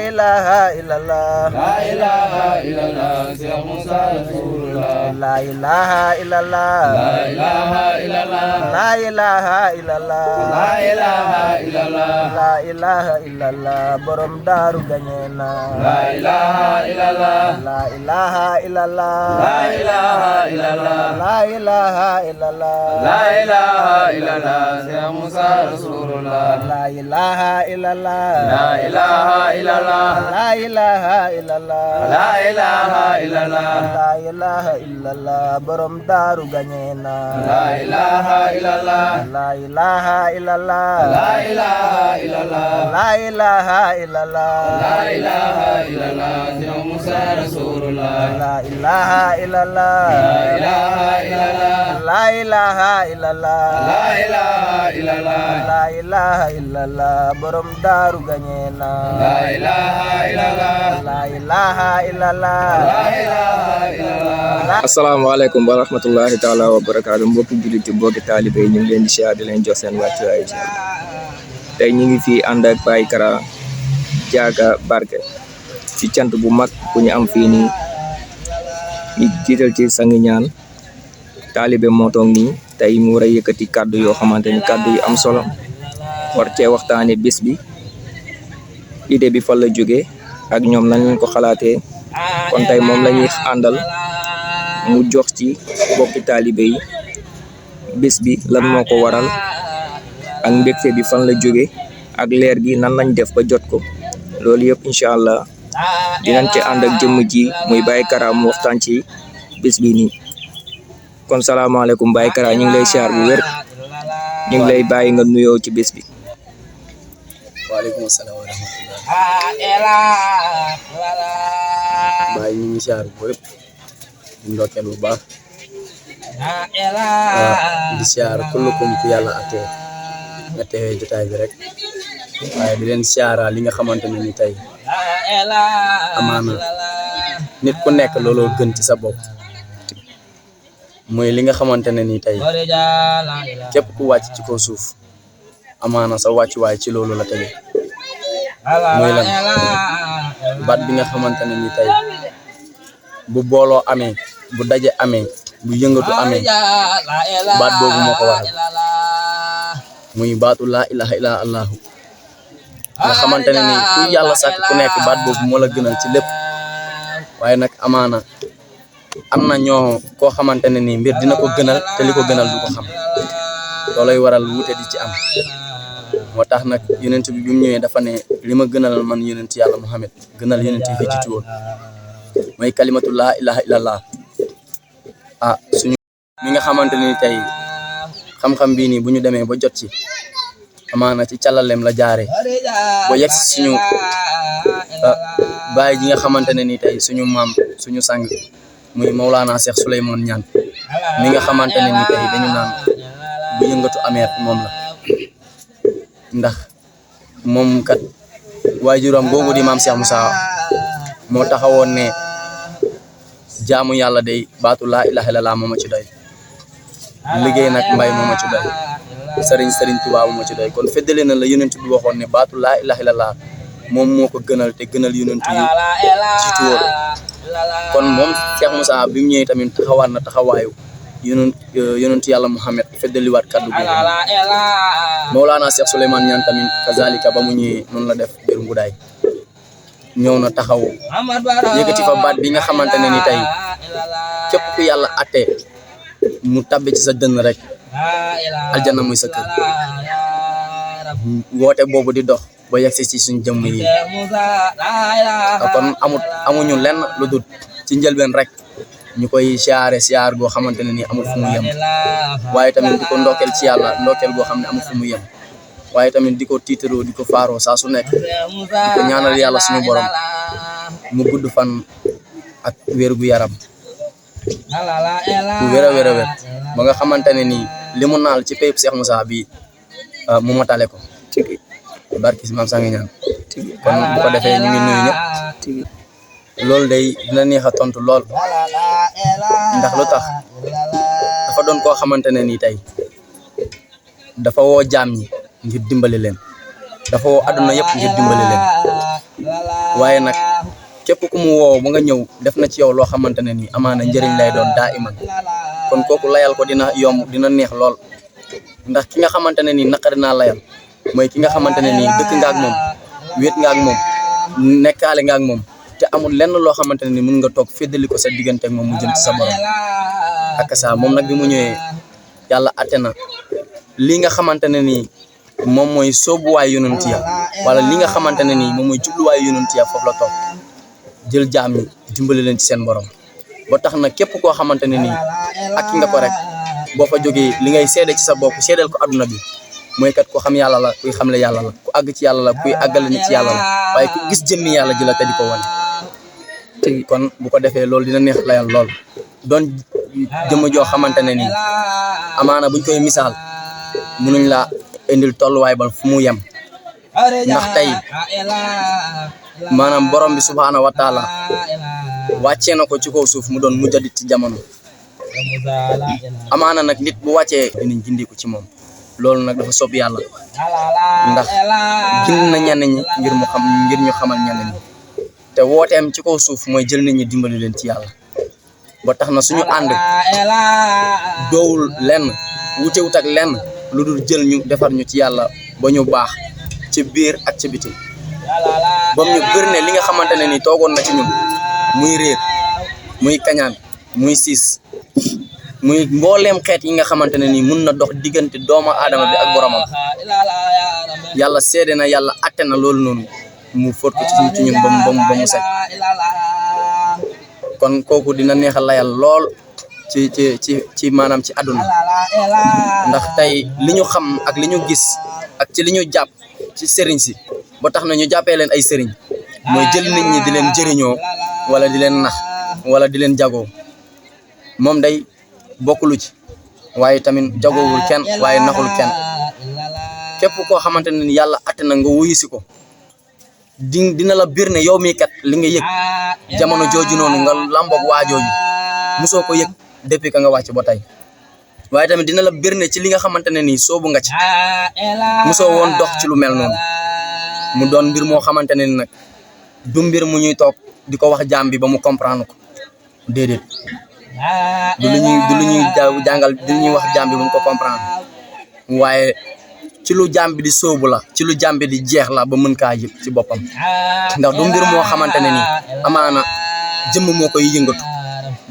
ilaha illallah La ilaha illallah Cheikh Moussa Rasulullah la ilaha illallah La ilaha illallah la ilaha illallah La ilaha illallah la ilaha illallah borom daaru gañena La ilaha illallah la ilaha illallah La ilaha illallah la ilaha illallah La ilaha illallah Cheikh Moussa Rasulullah la ilaha illallah La ilaha illallah la ilaha illallah La ilaha illallah la ilaha illallah borom daaru gañena La ilaha illallah la ilaha illallah La ilaha illallah la ilaha illallah La ilaha illallah Cheikh Moussa Rasulullah la ilaha illallah La ilaha illallah la ilaha illallah La ilaha illallah la ilaha illallah borom daaru gañena La ilaha illallah la ilaha illallah La ilaha illallah asalaamaaleykum wa rahmatullahi taala wa barakaatu mbokki jullit mbokki taalibe yi ñu ngi leen di siyaar di leen jox seen wàccuwaay tey ñu ngi fii ànd ak Baye Kara Diaga Barke ci cant bu mag bu ñu am fii nii ñu jiital ci sangi ñaan taalibe moo toog nii tey mu war a yëkkati kàddu yoo xamante ni kàddu yu am solo war cee waxtaane bés bi idée bi fan la jógee ak ñoom nañ leen ko xalaatee kon tey moom la ñuy àndal mu jox ci bokki taalibe yi bés bi lan moo ko waral ak mbégte bi fan la jóge ak leer gi nan lañ def ba jot ko loolu yëpp incha allah dinañ ci ànd ak jëmm ji muy Baye Kara mu waxtaan ci bés bi nii kon salaamaaleykum Baye Kara ñu ngi lay siyaar bu wér ñu ngi lay bàyyi nga nuyoo ci bés bi. waaleykum salaam wa rahmatulah. Baye ñu ngi siyaar bu wér di ndokkeel bu baax di siyaar kullukum ku yàlla attee nga teewee jotaay bi rek waaye di leen siyaara li nga xamante ne ni tey amaana nit ku nekk looloo gën ci sa bopp mooy li nga xamante ne ni tey képp ku wàcc ci kaw suuf amaana sa wàccuwaay ci loolu la tege mooy lan baat bi nga xamante ne ni tey bu booloo amee bu daje amee bu yëngatu amee baat boobu moo ko waral muy baatu laa ilaha illa allahu nga xamante ne ni ku yàlla sàkk ku nekk baat boobu moo la gënal ci lépp waaye nag amaana am na ñoo koo xamante ne ni mbir dina ko gënal te li ko gënal du ko xam loolay waral wuute di ci am moo tax nag yonent bi mu ñëwee dafa ne li ma gënal man yonent yàlla Muhammad gënal yonent yi fi jiitu woon mooy kalimatu laa ilaha illallah suñu mi nga xamante ni tey xam-xam bii nii bu ñu demee ba jot ci amaana ci càllalem la jaare ba yegg si suñu baay ji nga xamante ne ni tey suñu maam suñu sang muy Mawlana Cheikh Souleymane Niane mi nga xamante ne ni tey dañu naan bu yëngatu ameer moom la ndax moom kat waajuram googu di maam Cheikh Moussa moo taxawoon ne jaamu yàlla day baatu laa ilaha illallah moo ma ci doy liggéey nag mbay moo ma ci doy sëriñ Tuubaa moo ma ci doy kon feddale na la yonent bi waxoon ne baatu laa ilaha illallah moom moo ko gënal te gënal yonent yi jiitu woon kon moom Cheikh Moussa bi mu ñëwee tamit taxawaat na taxawaayu yonent yàlla Muhammad feddaliwaat kaddu gi Mawlana Cheikh Souleymane Niane tamit kazalika ba mu ñëwee noonu la def biir Ngudaay ñëw na taxaw yëkkati fa baat bi nga xamante ne ni tey képp ku yàlla attee mu tabbi ci sa dënn rek aljanna muy sa kër woote boobu di dox ba yegsi ci suñ jëmm yi kon amuñu lenn lu dul ci njëlbeen rek ñu koy siyaar goo xamante ne ni amul fu mu yem waaye tamit di ko ndokkeel ci yàlla ndokkeel goo xam ne amul fu mu yem waaye tamit di ko tiitaroo di ko faaroo saa su nekk di ko ñaanal yàlla suñu borom mu gudd fan ak wér gu yaram bu wér a wér ba nga xamante ne nii li mu naal ci payib Cheikh Moussa bi mu matale ko barki si maam sangi ñaan kon bu ko defee ñu ngi nuyu ñëpp loolu day dina neex a tontu lool ndax lu tax dafa doon koo xamante ne nii tey dafa woo jaam ñi ngir dimbali leen dafa woo àdduna yëpp ngir dimbali leen waaye nag képp ku mu woow ba nga ñëw def na ci yow loo xamante ne nii amaana njëriñ lay doon daa iman kon kooku layal ko dina yomb dina neex lool ndax ki nga xamante ne nii naqari naa layal mooy ki nga xamante ne nii dëkk nga ak moom wéet nga ak moom nekkaale nga ak moom te amul lenn loo xamante ne nii mën nga toog féddali ko sa diggante ak moom mu jëm ci sa borom ak sa moom nag bi mu ñëwee yàlla atte na li nga xamante ne nii moom mooy soobuwaay yonent ya wala li nga xamante ne nii moom mooy jubluwaay yonent ya foofu la toog jël jaam ñi dimbali leen ci seen borom ba tax na képp koo xamante ne nii ak ki nga ko rek boo fa jógee li ngay seede ci sa bopp seedeel ko adduna bi mooy kat ku xam yàlla la kuy xamle yàlla la ku àgg ci yàlla la kuy àggale ni ci yàlla la waaye ku gis jëmmi yàlla ji la te di ko wane te kon bu ko defee loolu dina neex layal lool doon jëmm joo xamante ne nii amaana buñ koy misaal mënuñ la indil tolluwaay ba fu mu yem ndax tey maanaam borom bi subhaanahu wa taala wàccee na ko ci kaw suuf mu doon mujjadit ci jamono amaana nag nit bu wàccee dinañ gindiku ci moom loolu nag dafa sopp yàlla ndax gind na ñenn ñi ngir ñu xamal ñenn ñi te wooteem ci kaw suuf mooy jël nit ñi dimbali leen ci yàlla ba tax na suñu ànd doowul lenn wutewut ak lenn lu dul jël ñu defar ñu ci yàlla ba ñu baax ci biir ak ci biti bam ñu gër ne li nga xamante ne ni toogoon na ci ñun muy réer muy kañaan muy siis muy mbooleem xeet yi nga xamante ne ni mun na dox diggante doomu aadama bi ak boromam yàlla seede na yàlla atte na loolu noonu mu fóot ko ci ñun ba mu set kon kooku dina neex a layal lool ci maanaam ci àdduna ndax tey li ñu xam ak li ñu gis ak ci li ñu jàpp ci sëriñ si ba tax na ñu jàppee leen ay sëriñ mooy jël nit ñi di leen jëriñoo wala di leen nax wala di leen jagoo moom day bokkulu ci waaye tamit jagoowul kenn waaye naxul kenn képp koo xamante ne ni yàlla atte na nga wuyu si ko dina la bir ne yow mii kat li nga yëg jamono jooju noonu nga lamboog waa jooju musoo ko yëg depuis ka nga wàcc ba tey waaye tamit dina la bir ne ci li nga xamante ne nii soobu nga ci musoo woon dox ci lu mel noonu mu doon mbir moo xamante ne ni nag du mbir mu ñuy toog di ko wax jaam bi ba mu comprendre ko déedéet du lu ñuy jàngal du ñuy wax jaam bi ba mu ko comprendre waaye ci lu jaam bi di sóobu la ci lu jaam bi di jeex la ba mën kaa yëg ci boppam ndax du mbir moo xamante ne nii amaana jëmm moo koy yëngatu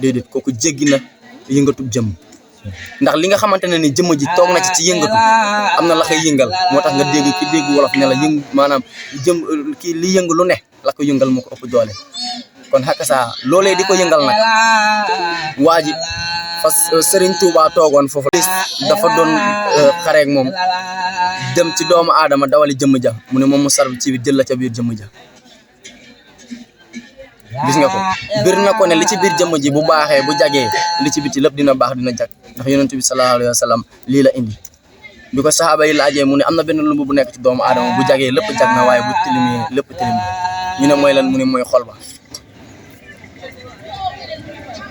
déedéet kooku jéggi na yëngatu jëmm ndax li nga xamante ne ni jëmm ji toog na ci yëngatu am na la koy yëngal moo tax nga dégg ki dégg wolof ne la maanaam jëm kii li yëngu lu ne la ko yëngal moo ko ëpp doole kon xakka saa loolee di ko yëngal nag waa ji fas Serigne Touba toogoon foofu dafa doon xareeg moom dem ci doomu aadama dawali jëmm ja mu ne moom mu sar ci jël la ca biir jëmm ja gis nga ko bir na ko ne li ci biir jëmm ji bu baaxee bu jagee li ci biti lépp dina baax dina jag ndax yonent bi sallallahu alayhi wa sallam lii la indi bi ko saxaaba yi laajee mu ne am na benn lumb bu nekk ci doomu aadama bu jagee lépp jag na waaye bu tilimee lépp tilim ñu ne mooy lan mu ne mooy xol ba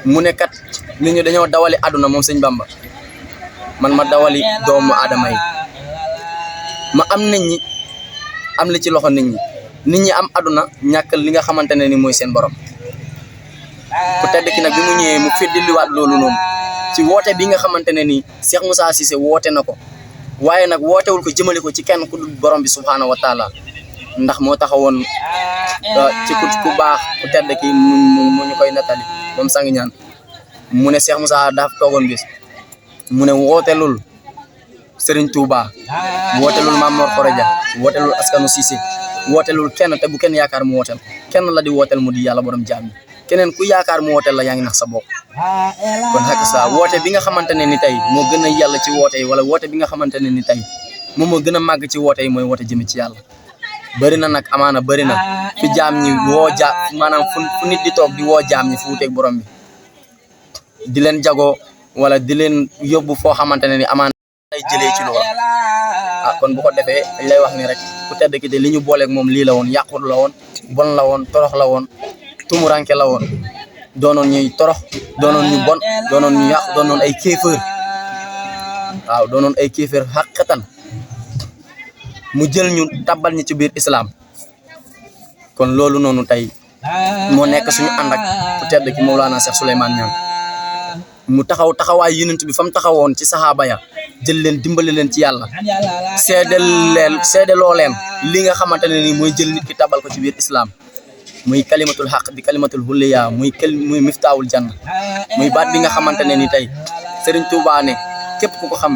mu ne kat nit ñi dañoo dawali àdduna moom sëñ Bamba man ma dawali doomu aadama yi ma am nit ñi am li ci loxo nit ñi am àdduna ñàkkal li nga xamante ne ni mooy seen borom ku tedd ki nag bi mu ñëwee mu feddiliwaat loolu noonu ci woote bi nga xamante ne ni Cheikh Moussa Cissé woote na ko waaye nag wootewul ko jëmale ko ci kenn ku dul borom bi subhaanahu wa taala ndax moo taxawoon ci ku baax ku tedd ki mu ñu koy nettali moom sang ñaan mu ne Cheikh Moussa daaf toogoon bis mu ne wootelul Serigne Touba wootelul Mame Mor Khoroja wootelul askanu Cissé wootelul kenn te bu kenn yaakaar mu wootel kenn la di wootel mu di yàlla borom jaam yi keneen ku yaakaar mu wootel la yaa ngi nax sa bopp kon xakk sa woote bi nga xamante ne ni tey moo gën a yàlla ci woote yi wala woote bi nga xamante ne ni tey moom moo gën a màgg ci woote yi mooy woote jëme ci yàlla bëri na nag amaana bëri na fi jaam ñi woo maanaam fu nit di toog di woo jaam ñi fu wuteeg borom bi di leen jagoo wala di leen yóbbu foo xamante ne ni amaana ay jëlee ci loola kon bu ko defee dañ lay wax ni rek ku tedd ki de li ñu booleeg moom lii la woon yàqut la woon bon la woon torox la woon tumuranke la woon doonoon ñuy torox doonoon ñu bon doonoon ñu yàq doonoon ay kéefër waaw doonoon ay kéefër xaqatan mu jël ñu tabbal ñi ci biir islam kon loolu noonu tey moo nekk suñu ànd ak ku tedd ki Mawlana Cheikh Souleymane Niane mu taxawaay yonent bi fa mu taxawoon ci saxaaba ya jël leen dimbali leen ci yàlla seedeloo leen li nga xamante ne nii mooy jël nit ki tabal ko ci biir islam muy kalimatul xaq di kalimatul huliya muy miftaawul janna muy baat bi nga xamante ne ni tey Serigne Touba ne képp ku ko xam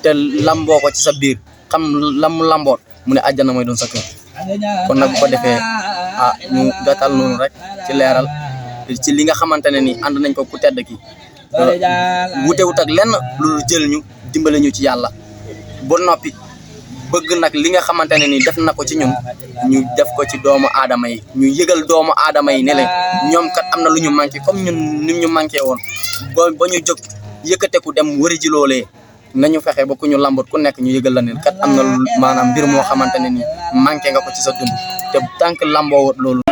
te lamboo ko ci sa biir xam lam lamboot mu ne àjjana mooy doon sa kër kon nag bu ko defee ñu gàttal noonu rek ci leeral ci li nga xamante ne ni ànd nañ ko ku tedd ki wutewut ak lenn lu jël ñu dimbale ñu ci yàlla ba noppi bëgg nag li nga xamante ne ni def na ko ci ñun ñu def ko ci doomu aadama yi ñu yëgal doomu aadama yi ne leen ñoom kat am na lu ñu manqué comme ñun ni ñu manqué woon ba ñu jóg yëkkateku dem wëri ji loolee nañu fexe ba ku ñu lambot ku nekk ñu yëgal la ne kat am na maanaam mbir moo xamante ne ni manqué nga ko ci sa dund te tant que lamboo loolu